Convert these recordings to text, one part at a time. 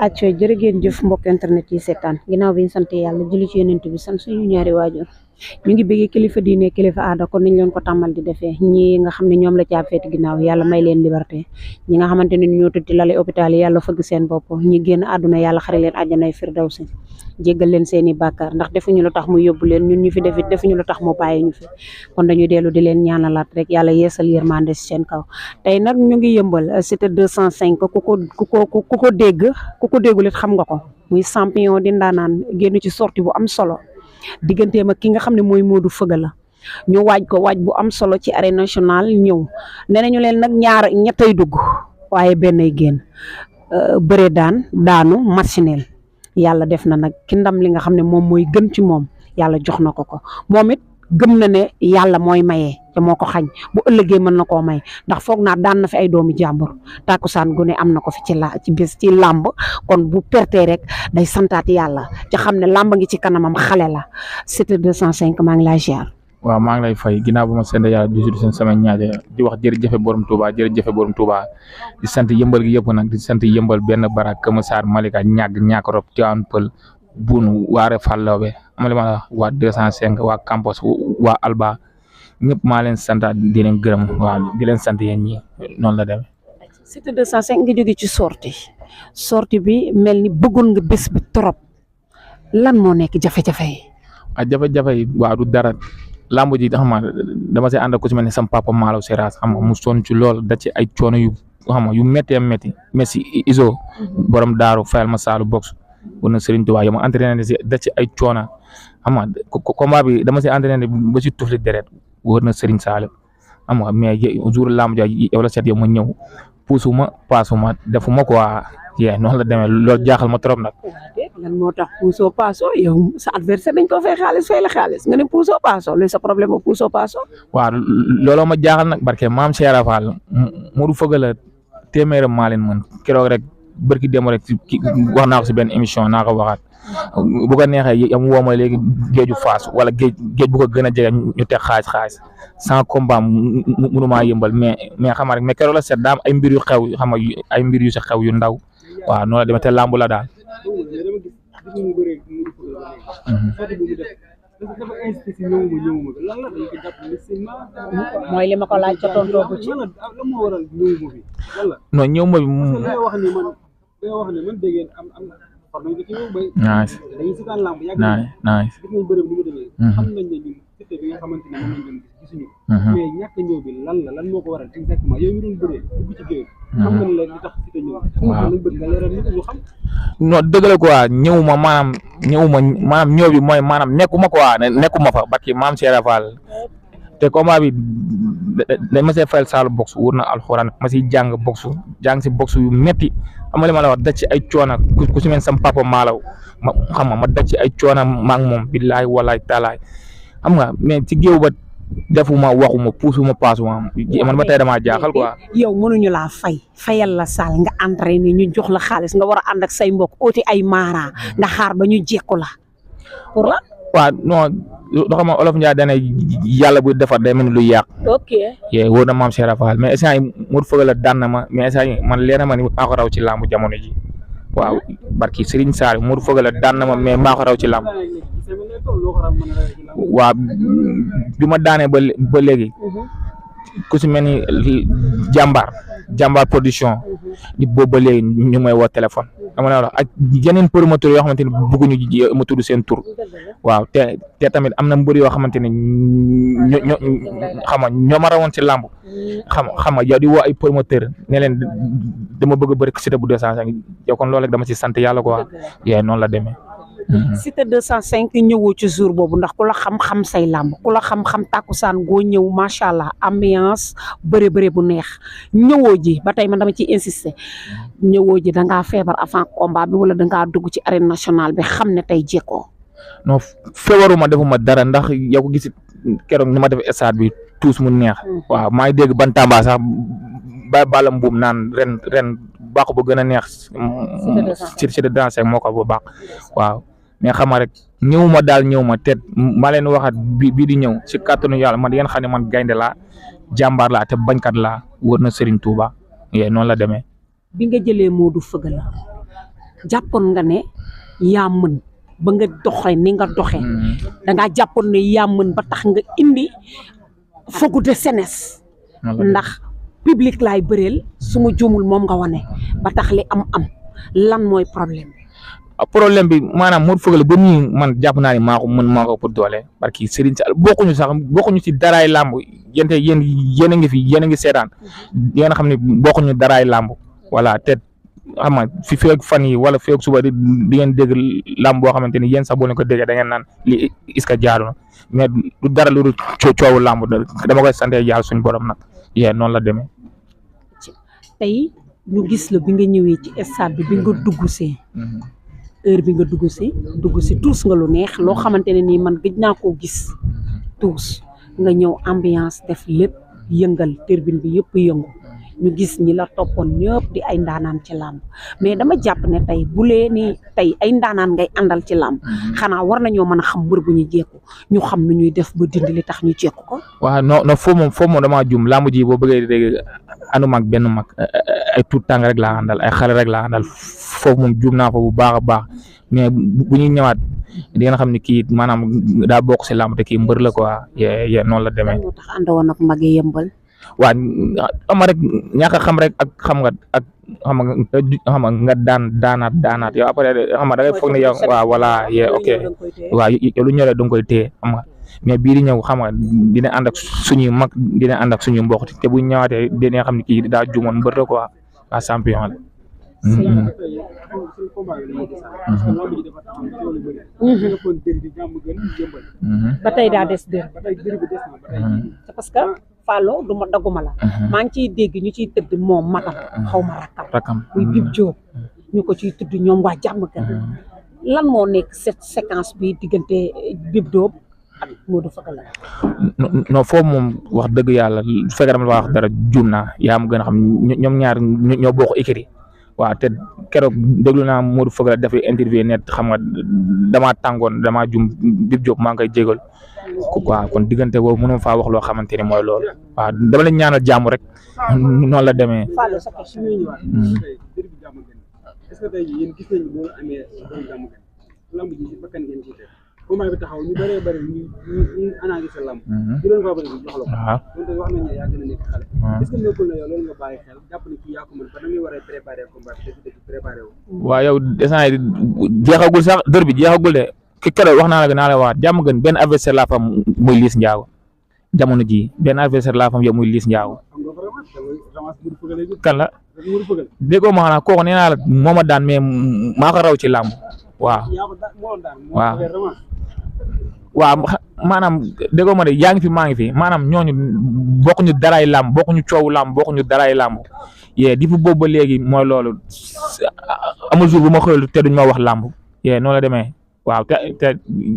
acco jërë ngeen jëf mbokk internet yi seetaan ginnaaw bi ñu sant yàlla julli ci yonent bi sant suñu ñaari waajur ñu ngi bëggee kilifa diine kilifa aada kon niñ leen ko tàmmal di defee ñi nga xam ne ñoom la caa feeti ginnaaw yàlla may leen liberté ñi nga xamante ne ñoo tëdd lale hôpital yi yàlla fëgg seen bopp ñi génn àdduna yàlla xare leen àjjanay firdawsi jéggal leen seeni bàkkaar ndax defuñu lu tax mu yóbbu leen ñun ñu fi defit defuñu lu tax mu bàyyi ñu fi kon dañuy dellu di leen ñaanalaat rek yàlla yeesal yërmande si seen kaw tey nag ñu ngi yëmbal cité 205 ku ko déggul it xam nga ko muy champion di ndaanaan génn ci sortie bu am solo digganteem ak ki nga xam ne mooy Modou Feugeula ñu waaj ko waaj bu am solo ci arène nationale ñëw nee nañu leen nag ñettay dugg waaye bennay génn bëre daanu machinel yàlla def na nag ki ndam li nga xam ne moom mooy gën ci moom yàlla jox na ko moom it gëm na ne yàlla mooy mayee te moo ko xañ bu ëllëgee mën na koo may ndax foog naa daan na fi ay doomi jàmbur tàkkusaan gu ne am na ko fi ci bés ci làmb kon bu pertee rek day santaat yàlla te xam ne làmb ngi ci kanamam xale la cité 205 maa ngi lay ziar. waaw maa ngi lay fay ginnaaw ba ma sant yàlla di seen sama ñaaje di wax jërëjëfe borom Touba jërëjëfe borom Touba di sant yëmbal gi yëpp nag di sant yëmbal benn barak Kër Massar Malika ñàkk rob Tivaouane Peulh Boune Waare Falloobe amali ma waa 205 waa Campos waa Alba ñëpp maa leen sant di leen gërëm waaw di leen sant yéen ñi noonu la demee. cité 205 nga jóge ci sortie bi mel ni bëggoon nga bés bi trop lan moo nekk jafe-jafe yi. jafe-jafe yi waaw du dara lamb ji xam nga dama see ànd ak ku ci mel ne sama papa Malaw Seras xam nga mu sonn ci lool da ci ay coono yu xam nga yu métti Messi Iso borom daaru fayal ma saalu box war na Serigne Touba yow ma entraîné si da ci ay coono xam nga combat bi dama si entraîné ba si tufli deret war na Serigne Saliou xam nga mais jour lamb ji yow la seet yow ma ñëw puusuma paasuma defuma quoi noonu la demee loolu jaaxal ma trop nag. lan moo tax puusoo paasoo yow sa adversaire dañ ko fay la xaalis nga ne puusoo paasoo luy sa problème ak puusoo paasoo. waaw looloo ma jaaxal nag barke maam Cheikh Rafal Modou Feugeula téeméeram maa leen mën keroog rek barki démb rek wax naa ko si benn émission naa ko waxaat bu ko neexee yam woo ma léegi géeju Fass wala géej bu ko gën a jege ñu teg xaalis sans combat mënumaa yëmbal mais xam nga rek mais keroog la seet daam ay mbir yu xew xam nga ay mbir yu sa xew yu ndaw waaw noonu la demee te làmb la daal. mooy li ma ko laaj ca tontoo bu ci. non ñëw ma bi mais ñàkk ñëw bi lan moo ko waral exactement yow mi doon bëree dugg ci géew xam nga la li tax ci ñëw waaw bëgg nga leeral nit ñu xam non dëgg la quoi ñëwuma maanaam ñëw bi mooy maanaam nekkuma fa barki maam Cheikh Fall te combat bi dañ ma see fayal saalu box wóor na alxuraan ma si jàng si box yu metti am li ma la wax daj ci ay coona ku si mel sam papa Malaw ma xam nga ma daj ci ay coona ma ak moom billaay walaay taalaay xam nga mais ci géew ba defuma waxuma puusuma paasuma man ba tey damaa jaaxal quoi. yow mënuñu laa fayal la saal nga entraîné ñu jox la xaalis nga war a ànd ak say mbokk oti ay maara nga xaar ba ñu jekku la pour la. waaw non loo xam ne olof Ndiaye dana yàlla bu defar day mel ni luy yàq. ok wóor na maam Cheikh Rafal mais instant yii Modou Feugeula daan na ma mais instant yii man leer na ma ni maa ko raw ci làmb jamono ji waaw barki Serigne Saliou Modou Feugeula daan na ma mais maa ko raw ci làmb. waaw bi ma daanee ba léegi ku si mel ni jàmbaar production di boobu ba léegi ñu may woo téléphone dama ne wax ak yeneen promoteurs yoo xamante ni bëgguñu ma tudd seen tur waaw te tamit am na mbër yoo xamante ni ñoo ma rawoon si làmb xam nga yow di woo ay promoteur ne leen dama bëgg a bëri cité bu 205 yow kon loolu rek dama si sant yàlla quoi noonu la demee. cité 205 ñëwoo ci jour boobu ndax ku la xam-xam say làmb ku la xam-xam tàkkusaan goo ñëw macha allah ambiance bëre bu neex ñëwoo ji ba tey man dama ciy insister ñëwoo ji da ngaa feebar avant combat bi wala da ngaa dugg ci arène nationale bi xam ne tey jekkoo. non feebaruma defuma dara ndax yow ko gis keroog ni ma def stade bi tuus mu neex. waaw maa ngi dégg Bantamba sax ba bala mbuum naan ren baaxu ba gën a neex. cité 205 moo ko bu baax waaw. mais xam nga rek ñëw ma te maa leen waxaat bii di ñëw si kàttanu yàlla man yéen xam ne man gaynde laa jàmbaar laa te bañkat laa wër na Serigne Touba noonu la demee. bi nga jëlee Modou Feugeula jàppoon nga ne yaa mën ba nga doxee ni nga doxee dangaa jàppoon ne yaa mën ba tax nga indi Feu de Jeunesse ndax public laay bëreel su ma juumul moom nga wane ba tax li am lan mooy problème bi. problème bi maanaam Modou Feugeula ba nii man jàpp naa ne maa ko mën maa ko pour doole parce que Serigne Sall bokkuñu ci daraay làmb yéen a ngi fi yéen a ngi seetaan yéen a xam ne bokkuñu daraay làmb voilà te xam nga fi feeg fan yi wala feeg suba di ngeen dégg làmb boo xamante ni yéen sax boo leen ko déggee da ngeen naan li est-ce que jaadu na mais du dara lu dul coowu làmb dama koy sant yàlla suñu borom nag yéen noonu la demee. tey ñu gis la bi nga ñëwee ci stade bi nga dugg see heure bi nga dugg si tuus nga lu neex loo xamante ne nii man gëj naa koo gis tuus nga ñëw ambiance def lépp yëngal turbine bi yëpp yëngu ñu gis ñi la toppoon ñëpp di ay ndaanaan ci làmb mais dama jàpp ne tey bu lee ni tey ay ndaanaan ngay àndal ci làmb xanaa war nañoo mën a xam mbër bu ñu jekku ñu xam nu ñuy def ba dindi li tax ñu jekku ko. waaw non foo moom damaa jum làmb ji boo bëggee dégg anuma ak benn mag ay tuut tàng rek laa àndal ay xale rek laa àndal foofu moom jum naa fa bu baax a baax mais bu ñuy ñëwaat di nga xam ne kii maanaam daa bokk si làmb te kii mbër la quoi yee noonu la demee. moo tax àndoon ak mag yi yëmbal. waa xam rek ñàkk a xam rek ak xam nga daanaat yow après xam nga da ngay foog ne yow waaw voilà yee ok waaw yow lu ñëwee da nga koy téye xam nga mais bii di ñëw xam nga dina ànd ak suñuy mag dina ànd ak suñuy mbokk te bu ñu ñëwaatee dina xam ne kii daa jumoon mbër la quoi waa champion la. ba tey daa des dër parce que Fallou du ma dagguma la maa ngi ciy dégg ñu ciy tëdd moom magam xaw ma rakkam muy Bib Diop ñu ko ciy tudd ñoom waa jàmm gën lan moo nekk cette séquence bi diggante Bib Diop ak Modou Feugeula. non foofu moom wax dëgg yàlla su fekkee dama la wax dara juum naa yaa ma gën a xam ñoom ñaar ñoo bokk écrit waaw te keroog déglu naa Modou Feugeula def interview net xam nga damaa tàngoon damaa juum Bib Diop maa ngi koy jégal waaw kon diggante boobu mënuma faa wax loo xamante ni mooy loolu waaw dama leen ñaanal jàmm rek noonu la demee. est-ce que tey jii yéen gis nañu boo amee jàmm lamb ji bakkan ngeen ci teg combat bi taxaw ñu bëree bëri ñu analyser lamb di leen favori bi jox la ko donc wax nañ ne yaa gën a nekk xale est-ce que nekkul na yow loolu nga bàyyi xel jàpp ne kii yaa ko mën ba da ngay war a préparer combat bi dëgg préparer wu waaw yow desant yi jeexagul sax dër bi jeexagul de ki keroog wax naa la naa la waxaat jàmm gën benn adversaire laa fam muy Liss Ndiago jamono ji benn adversaire laa fam yow muy Liss Ndiago kan la déggoo ma xanaa kooku nee naa la moo ma daan mais maa ko raw ci làmb waaw waaw maanaam déggoo ma de yaa ngi fi maa ngi fi maanaam ñooñu bokkuñu daraay làmb bokkuñu coowu làmb bokkuñu daraay làmb yee di fi boobu ba léegi mooy loolu amul jour bu ma xëyul te duñ ma wax làmb yee noonu la demee waaw te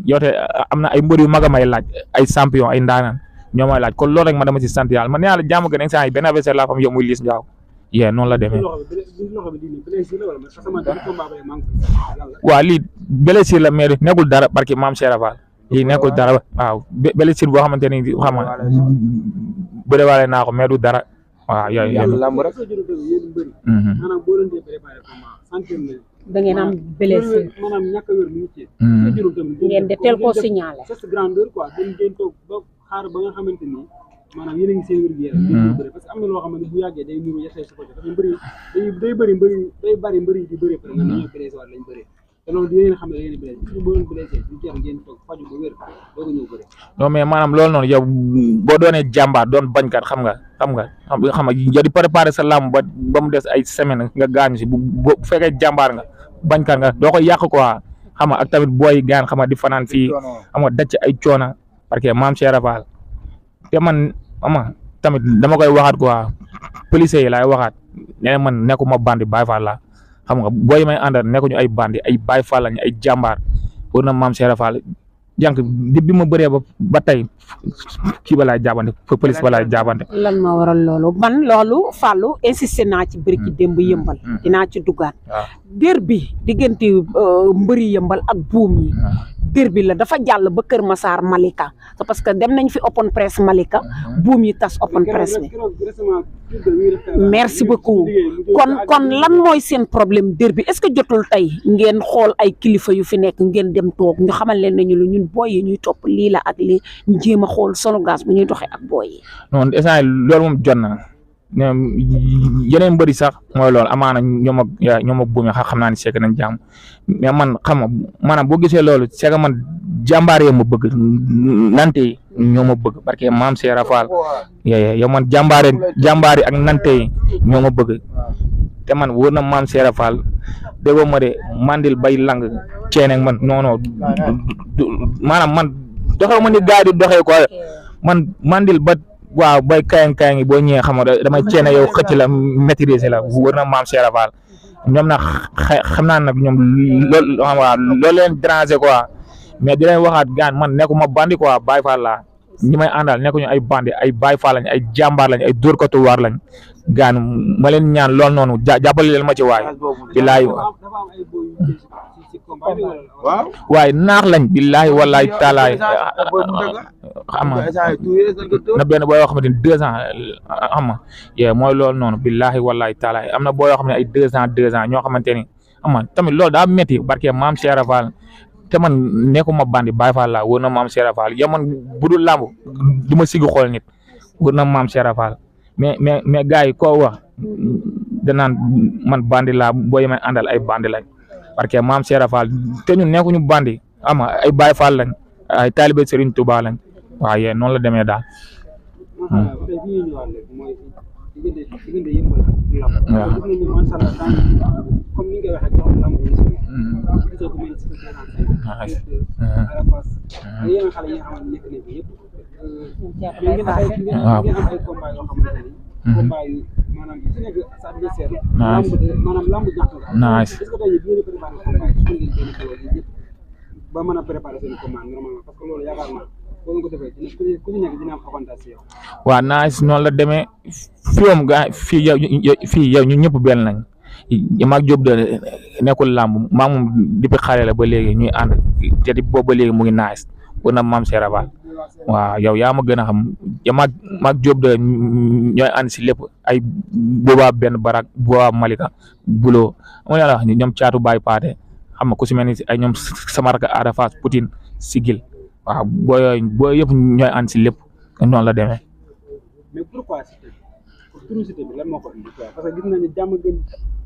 yow te am na ay mbër yu mag a may laaj ay champion ay ndaanaan ñoo may laaj kon loolu rek ma dama ci sant yàlla man nee naa la jàmm gën instant yi benn adversaire laa fam yow muy Liss Ndiago yee noonu la demee waaw lii blessure la mais nekkul dara barki maam Cheikh Fall lii nekkul dara waaw blessure boo xamante ni xam nga bëre waale naa ko mais du dara waaw yooyu da ngeen am blessure maanaam ñàkk a wér mu ci ngeen de teel koo signalé geste grandeur quoi ngeen toog ba xaar ba nga xamante ni maanaam yéen a ngi seen wér-gu-yaram parce que am na loo xamante ni bu yàggee day nuru yesay su ko def day bëri mbëri di bëri parce que ñoo blessé waat lañ bëri te loolu di ngeen xam ne da ngeen blessé su boo blessé du jeex ngeen toog faju ba wér doo ko ñëw bëri non mais maanaam loolu noonu yow boo doonee jàmbaar doon bañkat xam nga yow di préparer sa làmb ba mu des ay semaine nga gaañu si bu fekkee jàmbaar nga bañkat nga doo ko yàq quoi xam nga ak tamit booy gaan xam nga di fanaan fii xam nga daj ci ay coona parce que maam Cheikh Fall te man ama tamit dama koy waxaat quoi police yi laay waxaat nee man nekkuma bandi Baye Fall la xam nga booy may àndal nekkuñu ay bandi ay Baye Fall lañu ay jàmbaar war na maam Cheikh Fall jànk bi ma bëree ba tey kii ba laay jaabante police ba laay jaabante. lan ma waral loolu man loolu Fallou insisté naa ci bëri ki démb yëmbal dinaa ci duggaat dér bi diggante mbëri yëmbal ak buum yi derby la dafa jàll ba Kër Massar Malika parce que dem nañ fi open press Malika buum yi tas open press bi merci beaucoup kon lan mooy seen problème derby est-ce que jotul tey ngeen xool ay kilifa yu fi nekk ngeen dem toog ñu xamal leen nañu lu ñun booy yi ñuy topp lii la ak lii ñu jéem a xool Sonogas bu ñuy doxee ak booy yi. non instant loolu moom jot na yeneen mbëri sax mooy loolu amaana ñoom ak buum yi xam naa ne seeg nañ jàmm mais man xam nga maanaam boo gisee loolu seeg man jàmbaaree ma bëgg nante yi ñoo ma bëgg parce que maam Seera Fall yow man jàmbaari ak nante yi ñoo ma bëgg te man wóor na maam Seera Fall déggoo ma de mandil bay lang ceene man non maanaam man doxew ma ni gars yi di doxee quoi man mandil ba waaw bay kayang yi boo ñëwee xam nga damay ceene yow xëcc la maîtriser la wóor na maam Seera Fall ñoom nag xam naa nag ñoom loolu xam nga loolu leen déranger quoi mais di leen waxaat gaan man nekkuma bandi quoi Baye Fall laa ñi may àndal nekkuñu ay bandi ay Baye Fall lañ ay jàmbaar lañ ay dóorkatu waar lañ gaan ma leen ñaan lool noonu jàppale leen ma ci waay billaay waaye naax lañ billaay wallaay taalaay xam nga na benn boo yoo xamante ni 2 ans xam nga mooy loolu noonu billaay wallaay taalaay am na boo yoo xam ne ay 2 ans ñoo xamante ni xam nga tamit loolu daa métti barke maam Seera Fall te man nekkuma bandi Baye Fall laa wóor na maam Seera Fall yow man budul làmb du ma sigi xool nit wóor na maam Seera Fall mais gars yi koo wax danaan man bandi laa boo yemee àndal ay bandi lañ parce que maam Seera Fall te ñun nekkuñu bandi ama ay Baye Fall lañ ay taalibe Serigne Touba lañ waaw yee noonu la demee daal. ba mën a préparer seen commande normalement parce que loolu yaakaar naa boo ko defee ku ñu nekk dina am avantage yow. waaw nice noonu la demee fii moom gaa fii yow ñu ñëpp benn lañ maag Diop de nekkul làmb maa moom depuis xale la ba léegi ñuy ànd te boobu ba léegi mu ngi nice war na maam Seera Fall waaw yow yaa ma gën a xam ya maag Diop de ñooy ànd si lépp ay boobaa benn barak boobaa Malika buloo amu la wax ñoom caatu Baye Paate xam nga ku si mel ni ay ñoom sama rakk Ada Fass Poutine Sigil waaw boo yëpp ñooy ànd si lépp noonu la demee. mais pourquoi Cité pour turu Cité bi lan moo ko indi parce que gis nañu jàmm gën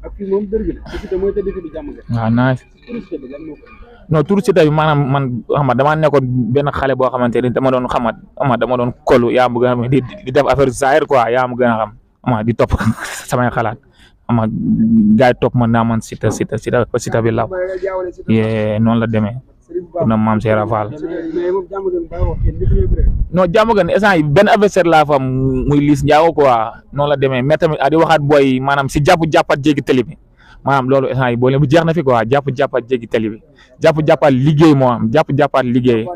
ak fii moom dër gi la Cité mooy tëdd fi du jàmm gën. waaw nice turu Cité bi lan moo ko indi. non turu Cité bi maanaam man xam nga damaa nekkoon benn xale boo xamante ni dama doon xam nga dama doon kolu yaa ma gën a xam di def affaire zahir quoi yaa ma gën a xam di topp samay xalaat. ama gaay topp ma naa man Cité bi law noonu la demee na maam Seera Fall non jàmm gan instant yi benn adversaire laa fa muy Liss Ndiago quoi noonu la demee mais tamit di waxaat booy maanaam si jàppat jéggi télé bi maanaam loolu instant yi boo leen bu jeex na fi quoi jàppat jéggi télé bi jàppat liggéey moo am jàppat liggéey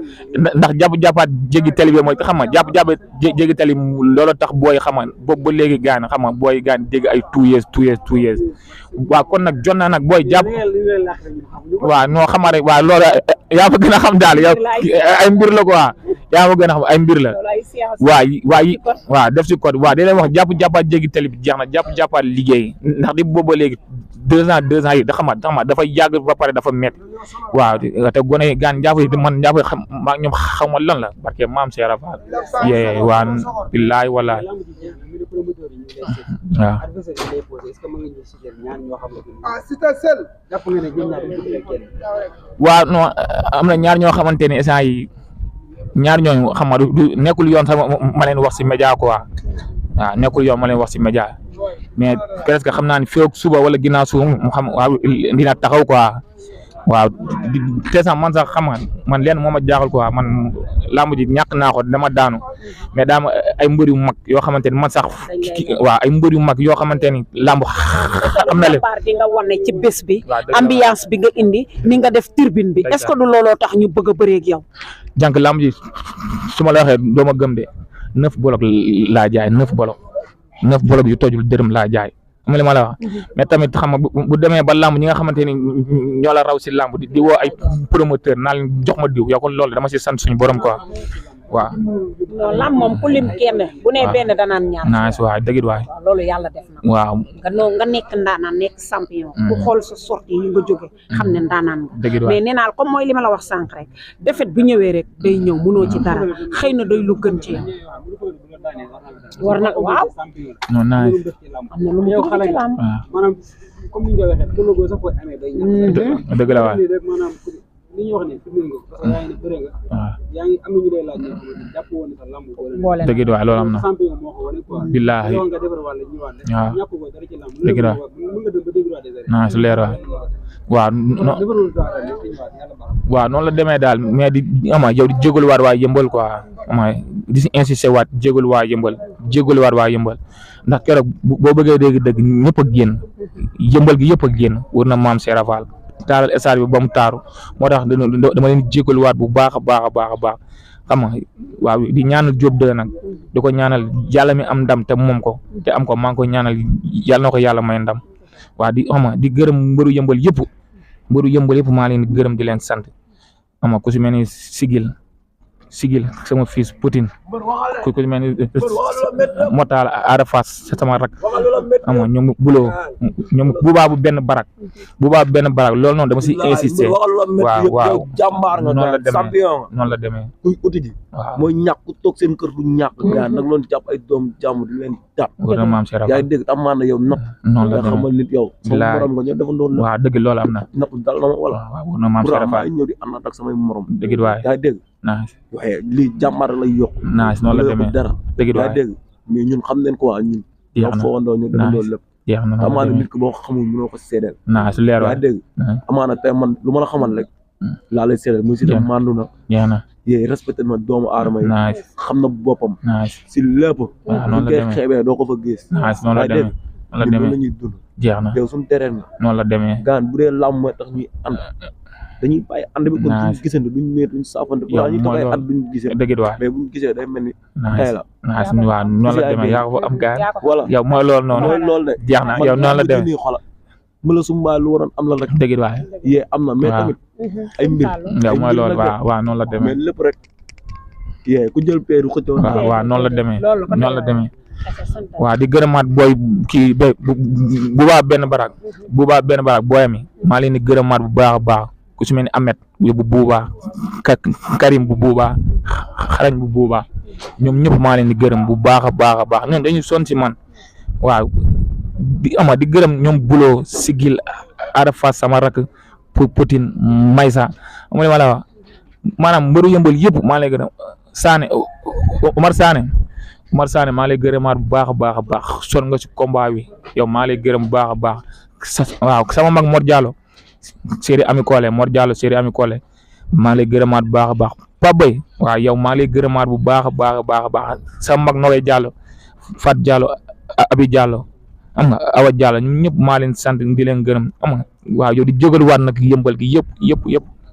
ndax jàppat jéggi télé bi mooy xam nga jàppat jéggi télé loolu tax booy xam nga boobu ba léegi gaan xam nga booy gaan dégg ay 2 years waaw kon nag jot na nag booy jàpp waaw noo xam rek waaw loolu yaa ma gën a xam daal yow ay mbir la quoi yaa ma gën a xam ay mbir la waaw def si code waaw di leen wax jàppat jéggi télé bi jeex na jàppat liggéey ndax di boobu ba léegi 2 ans yi da xam nga dafa yàgg ba pare dafa métti waaw te gone gaan njàpp man njàpp xam maa ñoom xaw ma lan la parce que maam Seera Fall waa billaay wallaay waaw non am na ñaar ñoo xamante ne instant yi ñaar ñooñu xam nga du nekkul yoon sax ma leen wax si média quoi waaw nekkul yoon ma leen wax si média mais presque xam naa ne fii ak suba wala ginnaaw suba mu xam waaw dina taxaw quoi waaw te sax man sax xam nga man leen moo ma jaaxal quoi man làmb ji ñàkk naa ko dama daanu mais daama ay mbër yu mag yoo xamante ni man sax waaw ay mbër yu mag yoo xamante ni làmb xam na leen bi nga wane ci bés bi ambiance bi nga indi ni nga def turbine bi est-ce que du looloo tax ñu bëgg a bëree ak yow jànk làmb ji su ma la waxee doo ma gëm de 9 bolok laa jaay 9 bolok yu tojul dërëm laa jaay am li ma la wax mais tamit xam nga bu demee ba làmb ñi nga xamante ni ñoo la raw si làmb di woo ay promoteur naa leen jox ma diw yow kon loolu dama si sant suñu borom quoi waaw. non lam moom ku lim kenn bu nee benn danaan ñaar. naa si waay dëgg waay. waaw loolu yàlla def na. waaw nga nekk ndaanaan nekk champion. ku xool sa sortie yi nga jóge xam ne ndaanaan nga. dëgg waay mais nee naa comme mooy li ma la wax sànq rek defet bu ñëwee rek day ñëw mënoo ci dara xëy na day lu gën ci yow. war na waaw. non naa am na lu mu dugg ci lamb. maanaam comme ni ñu ko waxee logo sax booy amee day ñàkk. dëgg la waay. maanaam li ñuy wax ne fi mu nga parce que yaa ngi ne bëre nga. yaa ngi am na ñu lay laaj ñoo xamante ni jàpp woon na sax lamb boole. dëgg waay loolu am na. champion moo ko wane quoi. billaahi yow nga defar wàll ñëwaat rek. waaw ñàkk ko dara ci lamb. dëgg la mën nga dem ba dégg waa des arènes. naa su leer waay. waaw waaw noonu la demee daal mais di ama yow di jégalu waat waa yëmbal quoi ama di si insisté waat jégalu waa yëmbal ndax keroog boo bëggee dégg ñëpp a génn yëmbal gi yëpp a génn wër na maam Serap Fall taaral stade bi ba mu taaru moo tax dama leen jégalu waat bu baax a baax xam nga waaw di ñaanal Diop de nag di ko ñaanal yàlla mi am ndam te moom ko te am ko maa ngi ko ñaanal yàlla na ko yàlla may ndam waaw di xam nga di gërëm mbëru yëmbal yëpp maa leen di gërëm di leen sant xam nga ku si mel ni sigil sama fils Poutine ku si mel ni Motal Ada Fass sama rak xam nga ñoom buloo ñoom buubaa bu benn barak loolu noonu dama si insister waaw noonu la demee kuy uti ji waaw mooy ñàkk ku toog seen kër du ñàkk gaan nag loolu jàpp ay doom jàmm di leen jàpp wër na maam Serap yaa ngi dégg tam maana yow napp noonu la nga xamal nit yow sama morom nga ñoo defa doon waaw dëgg loolu am na napp dal na ma wala waaw wër na maam Serap maa ñëw di ànd ak samay morom dëgg waay yaa ngi dégg naas waaye lii jàmbaar lay yokk naas noonu la demee dara dëgg yaa waay ngi dégg mais ñun xam nañ ko waa ñun ñoo foowandoo ñu defandoo lépp jeex na amaana nit ki boo ko xamul mënoo ko seedeel naas leer yaa waay ngi dégg amaana tey man lu ma la xamal rek laa lay seedeel muy si dem mandu na jeex na yéen respecté na doomu aadama yi naas xam na boppam naas si lépp waaw noonu la koy demee xeebee doo ko fa gis naas noonu la demee noonu la ñun demee la ñuy dund jeex na yow suñu terrain nga noonu la demee gaan bu dee làmb mooy tax ñuy ànd dañuy bàyyi ànd bi kon duñ gisante duñ nee duñ saafante yow ñu tax ay mooy ànd duñ gisee dëgg waay mais buñ gisee day mel ni naas tey la naas waaw noonu la demee yaa ko fa am gaan voilà yow mooy loolu noonu mooy loolu de jeex na yow noonu la demee nii xola mu la sumbaay lu waroon am la rek dëgg waay yee am na mais waaw. tamit ay mbir yow mooy loolu nag de. waaw noonu la demee mais lépp rek yee ku jël peeru xëccoo waaw noonu la demee loolu ko noonu la demee waaw di gërëmaat booy kii bu baax benn barak booyam yi maa leen di gërëmaat bu baax a baax ku si mel ni Ahmed bu buubaa Karim bu buubaa xarañ bu buubaa ñoom ñëpp maa leen di gërëm bu baax a baax ñoom dañuy sonn si man waaw di gërëm ñoom buloo sigil Ada Fass sama rak Poutine Maysa xam nga li ma la wax maanaam mbëru yëmbal yëpp maa lay gërëm Omar Sané maa lay gërëmaat bu baax a baax son nga si combat wi yow maa lay gërëm bu baax a baax waaw sama mag Mor Diallo série Ami Collé maa lay gërëmaat bu baax a baax Pape Boy waaw yow maa lay gërëmaat bu baax a baax sama mag Nogoy Diallo Fat Diallo Abi Diallo xam nga Awa Diallo ñun ñëpp maa leen sant di leen gërëm xam nga waaw yow di jógaluwaat nag yëmbal gi yëpp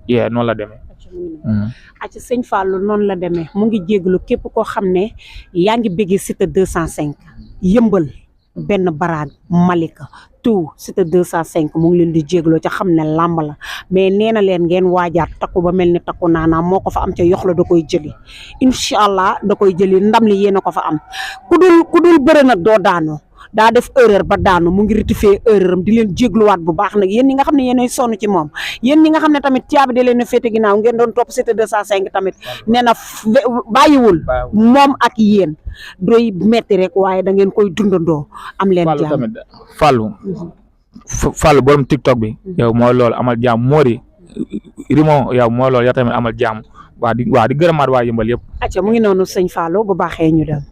yee noonu la demee. ci sëñ Fallou noonu la demee mu ngi jégalu képp koo xam ne yaa ngi bëggee Cité 205 yëmbal benn baraag Malika tout Cité 205 mu ngi leen di jégalu ca xam ne làmb la mais nee na leen ngeen waajaat takku ba mel ni takku naanaam moo ko fa am ca yox la da koy jëli incha allah da koy jëli ndam li yéen a ko fa am ku dul bëre nag doo daanoo daa def erreur ba daanu mu ngi rectifier erreur am di leen jégluwaat bu baax nag yéen ñi nga xam ne yéenay sonn ci moom yéen ñi nga xam ne tamit caabi da leen a féete ginnaaw ngeen doon topp Cité 205 tamit nee na bàyyiwul moom ak yéen doy metti rek waaye da ngeen koy dundandoo am leen jàmm tamit Fallou borom TikTok bi yow mooy loolu amal jàmm Mori Rimo yow mooy loolu yow tamit amal jàmm waa di gërëmaat waa yëmbal yëpp acca mu ngi noonu sëñ Fallou bu baaxee ñu dem